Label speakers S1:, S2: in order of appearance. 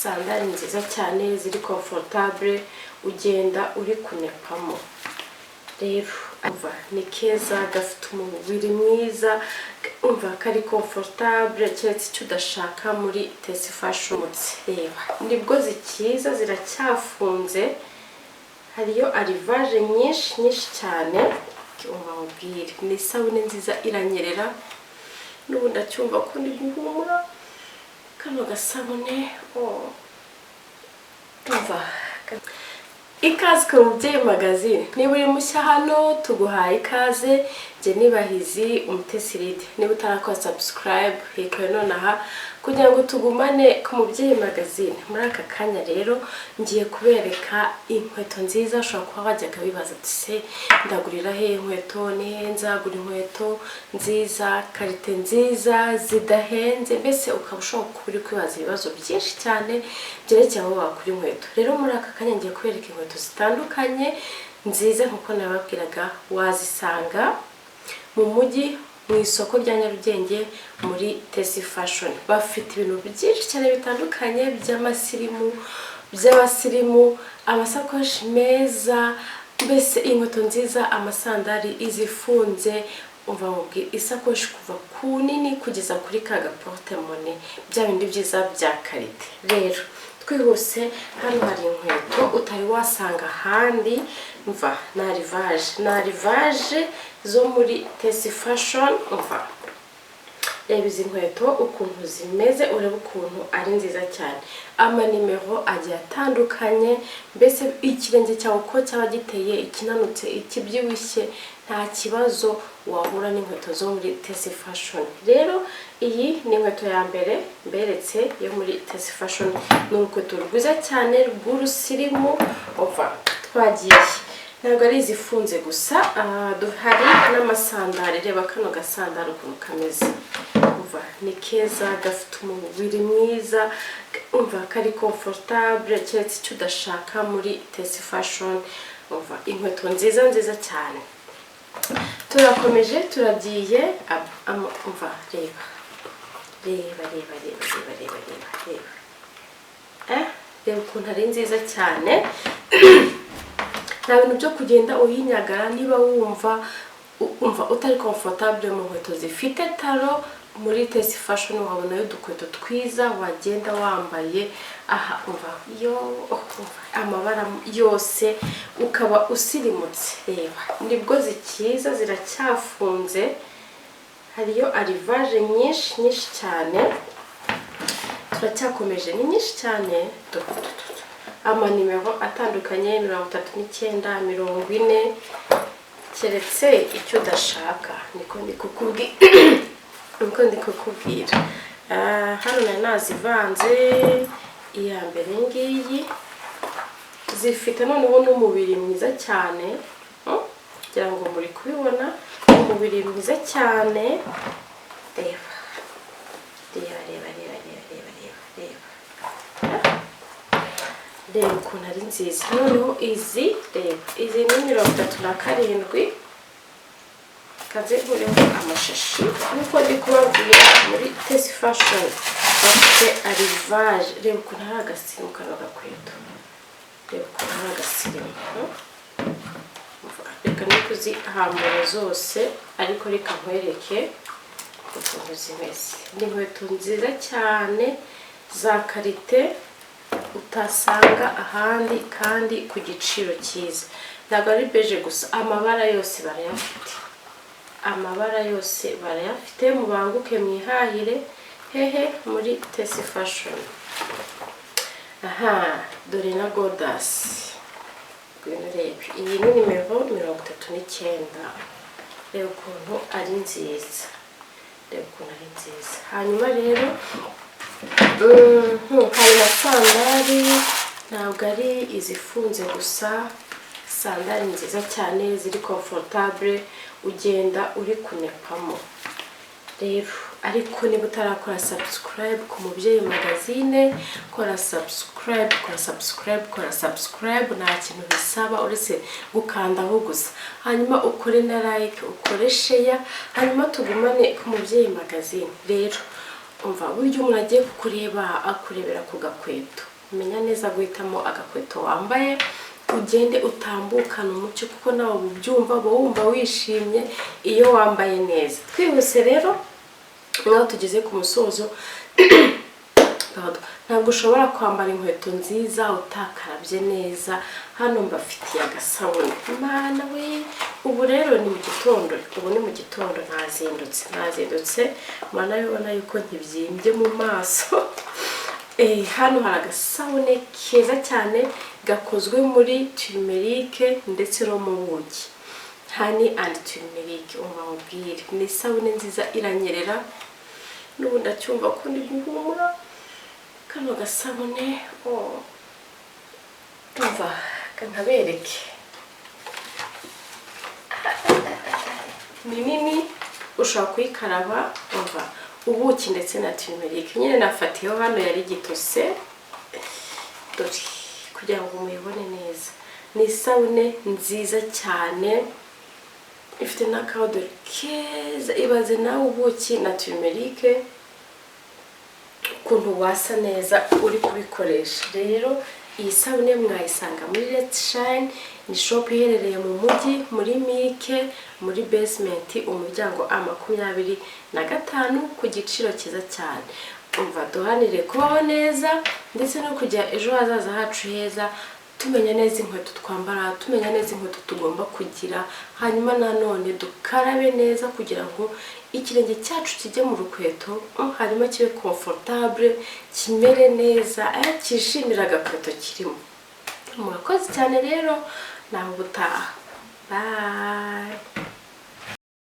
S1: Sandali nziza cyane ziri comfortable, ugenda uri kunepamo. Rero umva, ni keza, gafite umubiri mwiza, umva kari comfortable, keretse icyo udashaka muri Tesi Fashion. Reba, nibwo zikiza, ziracyafunze, hariyo arrivage nyinshi nyinshi cyane. Umva mubwire, ni isabune nziza, iranyerera. N'ubu ndacyumva ko ndi guhumura kano gasabune. Oh. Umva, ikaze ku Mubyeyi Magazine. Niba uri mushya hano, tuguhaye ikaze. Njye nibahizi Umutesi Lide. Niba utarakora subscribe, yikore nonaha kugira ngo tugumane ku Mubyeyi Magazine. Muri aka kanya rero ngiye kubereka inkweto nziza. Ushobora kuba wajyaga wibaza ati: "Se ndagurira he inkweto? Ni he nzagura inkweto nziza, qualité nziza, zidahenze?" Mbese ukaba ushobora kuba uri kwibaza ibibazo byinshi cyane byerekeye aho wakura inkweto. Rero muri aka kanya ngiye kubereka inkweto zitandukanye nziza. Nkuko nababwiraga, wazisanga mu mujyi, mu isoko rya Nyarugenge, muri Tesi Fashion. Bafite ibintu byinshi cyane bitandukanye by'abasirimu, amasakoshi meza, mbese inkweto nziza, amasandari, izifunze. Umva mubwire, isakoshi kuva ku nini kugeza kuri ka gaporte-monnaie, bya bindi byiza bya qualité. Rero twihuse, hano hari inkweto utari wasanga ahandi. Mva, ni arrivage zo muri Tesi Fashion. Umva, reba izi nkweto ukuntu zimeze, urebe ukuntu ari nziza cyane. Amanimero agiye atandukanye, mbese ikirenge cyawe uko cyaba giteye, ikinanutse, ikibyibushye, nta kibazo wahura n'inkweto zo muri Tesi Fashion. Rero iyi ni inkweto ya mbere mberetse yo muri Tesi Fashion. Ni urukweto rwiza cyane rw'urusirimu. Umva, twagiye, ntabwo ari izifunze gusa, hari n'amasandari. Reba kano gasandari ukuntu kameze. Umva, ni keza, gafite umubiri mwiza, umva kari comfortable, keretse icyo udashaka muri Tesi Fashion. Umva, inkweto nziza nziza cyane. Turakomeje, turagiye. Umva, reba, reba, reba, reba, reba, reba, reba, reba, reba ukuntu ari nziza cyane. Nta bintu byo kugenda uyinyagara. Niba wumva umva utari comfortable mu nkweto zifite talon, muri Tesi Fashion wabonayo udukweto twiza wagenda wambaye. Aha umva yo, umva amabara yose, ukaba usirimutse. Reba, nibwo zikiza, ziracyafunze, hariyo arrivage nyinshi nyinshi cyane. Turacyakomeje, ni nyinshi cyane. Amanimero atandukanye: 39, 40, keretse icyo udashaka. Niko ndi kukubwira. Hano nari nazivanze. Iya mbere ngiyi, zifite noneho n'umubiri mwiza cyane. Kugira ngo muri kubibona, umubiri mwiza cyane. Reba, reba, reba, reba, reba, reba, reba, reba, reba ukuntu ari nziza. Noneho izi, reba izi ni 37. Kaze nkureho amashashi. Nkuko ndi kubabwira, muri Tesi Fashion bafite arrivage. Reba ukuntu hari agasirimu kano gakweto, reba ukuntu hari agasirimu. Reka no kuzihambura zose, ariko reka nkwereke ukuntu zimeze. Ni inkweto nziza cyane za qualité utasanga ahandi, kandi ku giciro cyiza. Ntabwo ari beige gusa, amabara yose barayafite, amabara yose barayafite. Mubanguke mwihahire. Hehe? Muri Tesi Fashion. Aha dore na godasi. Ngwino urebe, iyi ni nimero 39. Reba ukuntu ari nziza, reba ukuntu ari nziza. Hanyuma rero hari na sandari, ntabwo ari izifunze gusa. Sandari nziza cyane ziri comfortable, ugenda uri kunepamo. Rero ariko niba utarakora subscribe ku Mubyeyi Magazine, kora subscribe, kora subscribe, kora subscribe. Nta kintu bisaba uretse gukandaho gusa, hanyuma ukore na like, ukore share, hanyuma tugumane ku Mubyeyi Magazine. Rero Umva, burya umuntu agiye kukureba akurebera ku gakweto. Menya neza guhitamo agakweto wambaye, ugende utambukana umucyo, kuko nawe uba ubyumva, uba wumva wishimye iyo wambaye neza. Twihuse rero, nk'aho tugeze ku musozo. Pardon. Ntabwo ushobora kwambara inkweto nziza utakarabye neza. Hano mbafitiye agasabune. Mana we! Ubu rero ni mu gitondo, ubu ni mu gitondo, nazindutse, nazindutse, muranabibona yuko ntibyimbye mu maso. Hano hari agasabune keza cyane gakozwe muri turmeric ndetse no mu buki, honey and turmeric. Umva mubwire, ni isabune nziza, iranyerera. N'ubu ndacyumva ko ndi guhumura kano gasabune. Oh, umva nkabereke, ni nini, ushobora kuyikaraba. Umva, ubuki ndetse na turmeric nyine nafatiyeho hano, yari gitose. Dore kugira ngo muyibone neza, ni isabune nziza cyane, ifite n'akadodo keza. Ibaze nawe, ubuki na turmeric, ukuntu wasa neza uri kubikoresha. Rero iyi sabune mwayisanga muri Let's Shine, ni shop iherereye mu mujyi, muri Mike, muri basement, umuryango A 25, ku giciro cyiza cyane. Umva, duhanire kubaho neza ndetse no kujya ejo hazaza hacu heza, tumenya neza inkweto twambara, tumenya neza inkweto tugomba kugira, hanyuma nanone dukarabe neza kugira ngo ikirenge cyacu kijye mu rukweto, hanyuma kibe comfortable, kimere neza, cyishimire agakweto kirimo. Murakoze cyane rero, nawe ubutaha, bye.